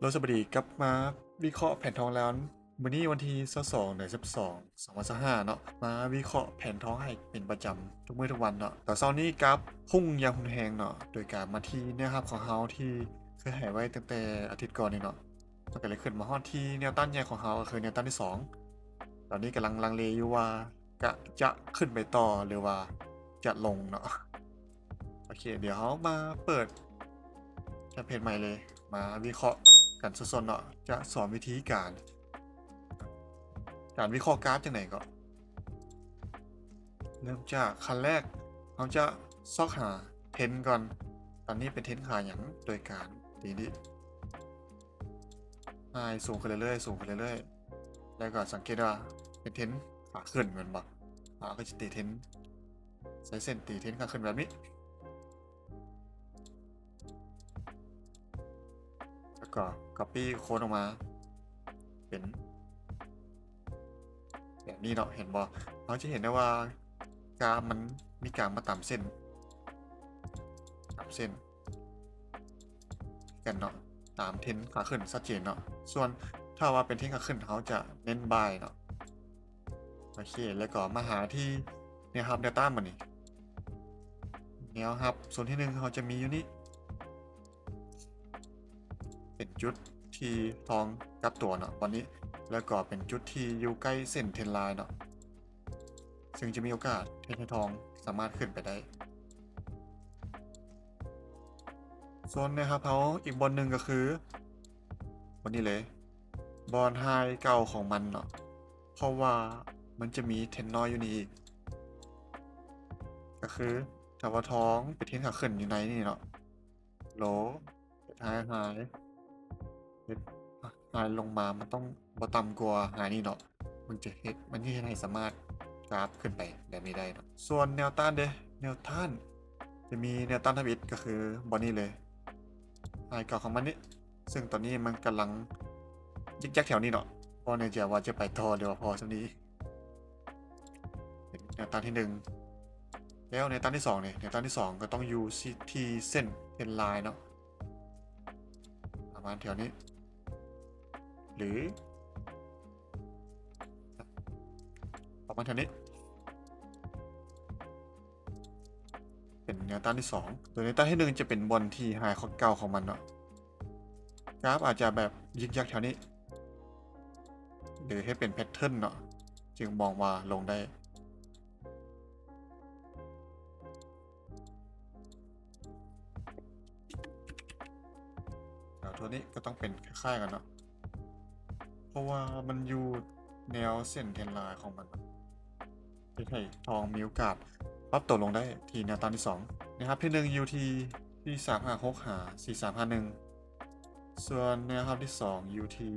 ໂລ ສະບາຍດີ ກັບມາວິເຄາະແຜນທອງລາວ ມື້ນີ້ວັນທີຊາວສອງ ເດືອນສິບສອງ ສອງພັນຊາວຫ້າເນາະ ມາວິເຄາະແຜນທອງໃຫ້ເປັນປະຈຳທຸກມື້ທຸກວັນເນາະ. ຕອນເຊົ້ານີ້ກາຟພຸ່ງຢ່າງຮຸນແຮງເນາະ ໂດຍການມາທີ່ແນວຮັບຂອງເຮົາທີ່ເຄີຍໃຫ້ໄວ້ຕັ້ງແຕ່ອາທິດກ່ອນນີ້ເນາະ. ເຮົາກໍເລີຍຂຶ້ນມາຮອດທີ່ແນວຕ້ານໃຫຍ່ຂອງເຮົາ ກໍຄືແນວຕ້ານທີສອງ. ຕອນນີ້ກຳລັງລັງເລຢູ່ວ່າກະຈະຂຶ້ນໄປຕໍ່ ຫຼືວ່າຈະລົງເນາະ. ໂອເຄ ດຽວເຮົາມາເປີດແທັບເພຈໃໝ່ເລີຍ ມາວິເຄາະກັນສົດໆເນາະ. ຈະສອນວິທີການ ການວິເຄາະກາຟຈັ່ງໃດເກາະ. ເລີ່ມຈາກຂັ້ນແລກ ເຮົາຈະຊອກຫາເທຣນກ່ອນ. ຕອນນີ້ເປັນເທຣນຂາຫຍັງ? ໂດຍການຕີນີ້ ໄລ່ສູງຂຶ້ນເລື້ອຍໆ ສູງຂຶ້ນເລື້ອຍໆ ແລ້ວກໍສັງເກດວ່າເປັນເທຣນຂາຂຶ້ນແມ່ນບໍ່? ເຮົາກໍຈະຕີເທຣນ ໃຊ້ເສັ້ນຕີເທຣນຂາຂຶ້ນແບບນີ້ ແລ້ວກໍກັອບປີ້ໂຄ້ດອອກມາເປັນແບບນີ້ເນາະ. ເຫັນບໍ່? ເຮົາຈະເຫັນໄດ້ວ່າກາຟມັນມີການມາຕາມເສັ້ນ ຕາມເສັ້ນ ກັນເນາະ ຕາມເທຣນຂາຂຶ້ນຊັດເຈນເນາະ. ສ່ວນຖ້າວ່າເປັນເທຣນຂາຂຶ້ນ ເຮົາຈະເນັ້ນບາຍເນາະ. ໂອເຄ ແລ້ວກໍມາຫາທີ່ແນວຮັບແນວຕ້ານບາດນີ້. ແນວຮັບໂຊນທີໜຶ່ງ ເຮົາຈະມີຢູ່ນີ້ ເປັນຈຸດທີ່ທອງກັບຕົວເນາະ ບາດນີ້ ແລ້ວກໍເປັນຈຸດທີ່ຢູ່ໃກ້ເສັ້ນເທຣນລາຍເນາະ. ເຊິ່ງຈະມີໂອກາດເຮັດໃຫ້ທອງສາມາດຂຶ້ນໄປໄດ້. ສ່ວນແນວຮັບເຮົາອີກບ່ອນໜຶ່ງກໍຄືບ່ອນນີ້ເລີຍ ບ່ອນໄຮເກົ່າຂອງມັນເນາະ ເພາະວ່າມັນຈະມີເທຣນນ້ອຍຢູ່ນີ້ອີກ. ກໍຄືຖ້າວ່າທອງເປັນເທຣນຂາຂຶ້ນຢູ່ໃນນີ້ເນາະ ໂລ ເຮັດໄຮ ໄຮ ເຮັດໄຮລົງມາ ມັນຕ້ອງບໍ່ຕ່ຳກວ່າໄຮນີ້ເນາະ ມັນຈະເຮັດ ມັນຈະເຮັດໃຫ້ສາມາດກາຟຂຶ້ນໄປແບບນີ້ໄດ້ເນາະ. ສ່ວນແນວຕ້ານເດ ແນວຕ້ານຈະມີແນວຕ້ານທຳອິດ ກໍຄືບ່ອນນີ້ເລີຍ ໄຮເກົ່າຂອງມັນນີ້ ເຊິ່ງຕອນນີ້ມັນກຳລັງຍຶກຍັກແຖວນີ້ເນາະ ບໍ່ແນ່ໃຈວ່າຈະໄປຕໍ່ ຫຼືວ່າພໍສ່ຳນີ້. ເປັນແນວຕ້ານທີໜຶ່ງ ແລ້ວແນວຕ້ານທີສອງນີ້ ແນວຕ້ານທີສອງກໍຕ້ອງຢູ່ທີ່ເສັ້ນເທຣນລາຍເນາະ ປະມານແຖວນີ້ ຫຼື ປະມານແຖວນີ້ ເປັນແນວຕ້ານທີສອງ. ໂດຍແນວຕ້ານທີໜຶ່ງຈະເປັນບ່ອນທີ່ໄຮເກົ່າຂອງມັນເນາະ ກາຟອາດຈະແບບຍຶກຍັກແຖວນີ້ ຫຼືເຮັດເປັນແພັດເທີນເນາະ ຈຶ່ງມອງວ່າລົງໄດ້. ແຖວໂທນນີ້ກໍຕ້ອງເປັນຄ້າຍໆກັນເນາະ ເພາະວ່າມັນຢູ່ແນວເສັ້ນເທຣນລາຍຂອງມັນ ເຮັດໃຫ້ທອງມີໂອກາດປັບຕົວລົງໄດ້ທີ່ແນວຕ້ານທີສອງ. ແນວຮັບທີໜຶ່ງຢູ່ທີ່ສີ່ສາມຫ້າຫົກຫາສີ່ສາມຫ້າໜຶ່ງ ສ່ວນແນວຮັບທີສອງຢູ່ທີ່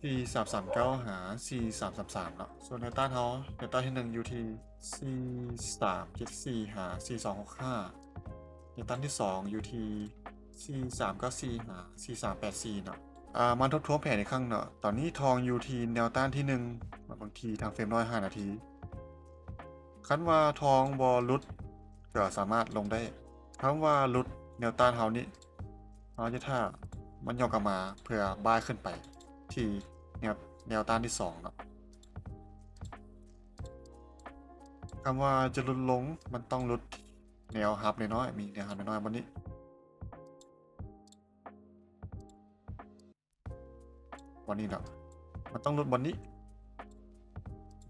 ສີ່ສາມສາມເກົ້າຫາສີ່ສາມສາມສາມເນາະ. ສ່ວນແນວຕ້ານເຮົາ ແນວຕ້ານທີໜຶ່ງຢູ່ທີ່ສີ່ສາມເຈັດສີ່ຫາສີ່ສອງຫົກຫ້າ ແນວຕ້ານທີສອງຢູ່ທີ່ສີ່ສາມເກົ້າສີ່ຫາສີ່ສາມແປດສີ່ເນາະ. ອາ ມາທົບທວນແຜນອີກຄັ້ງເນາະ. ຕອນນີ້ທອງຢູ່ທີ່ແນວຕ້ານທີໜຶ່ງ ເບິ່ງທີ່ທາມເຟຣມໜ້ອຍ ຫ້ານາທີ. ຄັນວ່າທອງບໍ່ຫຼຸດ ກໍສາມາດລົງໄດ້. ຄັນວ່າຫຼຸດແນວຕ້ານເຮົານີ້ ເຮົາຈະຖ້າມັນຫຍໍ້ກັບມາເພື່ອບາຍຂຶ້ນໄປທີ່ແນວ ແນວຕ້ານທີສອງເນາະ. ຄຳວ່າຈະຫຼຸດລົງ ມັນຕ້ອງຫຼຸດແນວຮັບນ້ອຍໆ ມີແນວຮັບນ້ອຍໆບ່ອນນີ້ ບ່ອນນີ້ເນາະ ມັນຕ້ອງຫຼຸດບ່ອນນີ້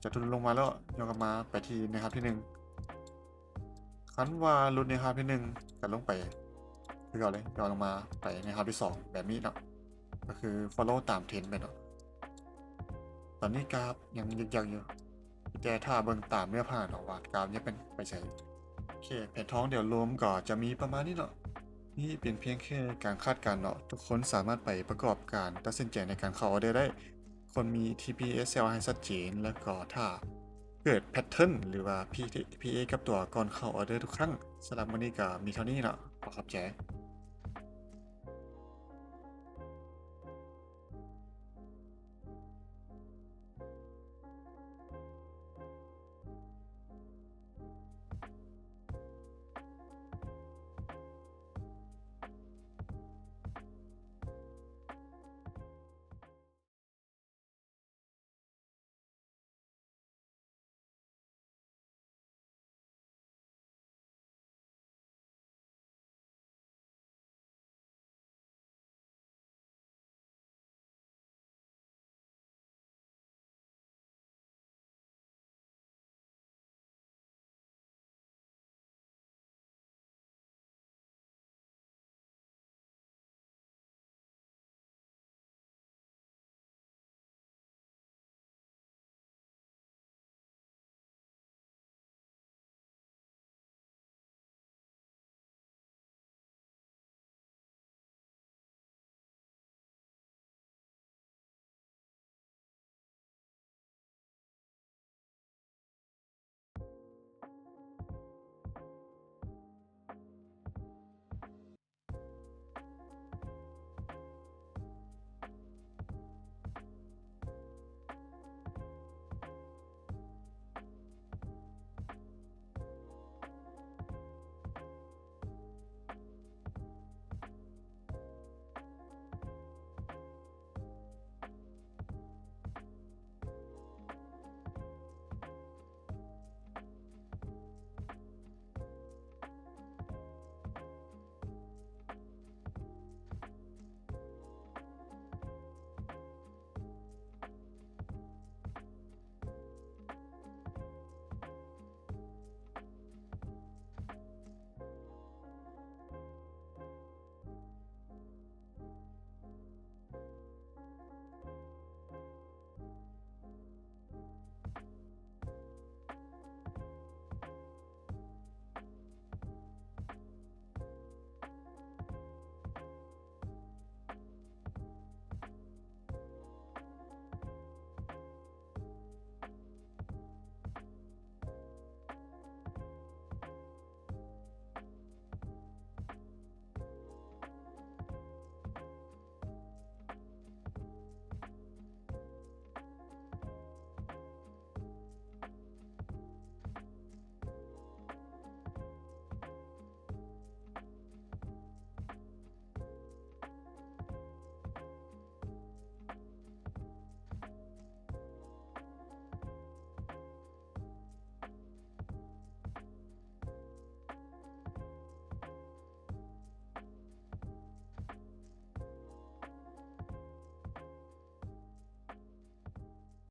ຈະຫຼຸດລົງມາແລ້ວ ຫຍໍ້ກັບມາໄປທີ່ແນວຮັບທີໜຶ່ງ. ຄັນວ່າຫຼຸດແນວຮັບທີໜຶ່ງ ກໍລົງໄປຄືເກົ່າເລີຍ ຫຍໍ້ລົງມາໄປແນວຮັບທີສອງ ແບບນີ້ເນາະ ກໍຄື follow ຕາມເທຣນໄປເນາະ. ຕອນນີ້ກາຟຍັງຍຶກຍັກຢູ່ ແຕ່ຖ້າເບິ່ງຕາມເນື້ອຜ້າເນາະ ວ່າກາຟຈະເປັນໄປໃສ. ໂອເຄ ແຜນທອງໂດຍລວມກໍຈະມີປະມານນີ້ເນາະ. ນີ້ເປັນພຽງແຄ່ການຄາດການເນາະ ທຸກຄົນສາມາດໄປປະກອບການຕັດສິນໃຈໃນການເຂົ້າອອເດີໄດ້. ຄວນມີ ທີພີ ແອລ ໃຫ້ຊັດເຈນ ແລ້ວກໍຖ້າເກີດແພັດເທີນ ຫຼືວ່າ ພີ ເອ ກັບຕົວກ່ອນເຂົ້າອອເດີທຸກຄັ້ງ. ສຳລັບມື້ນີ້ກໍມີເທົ່ານີ້ເນາະ ຂໍຂອບໃຈ.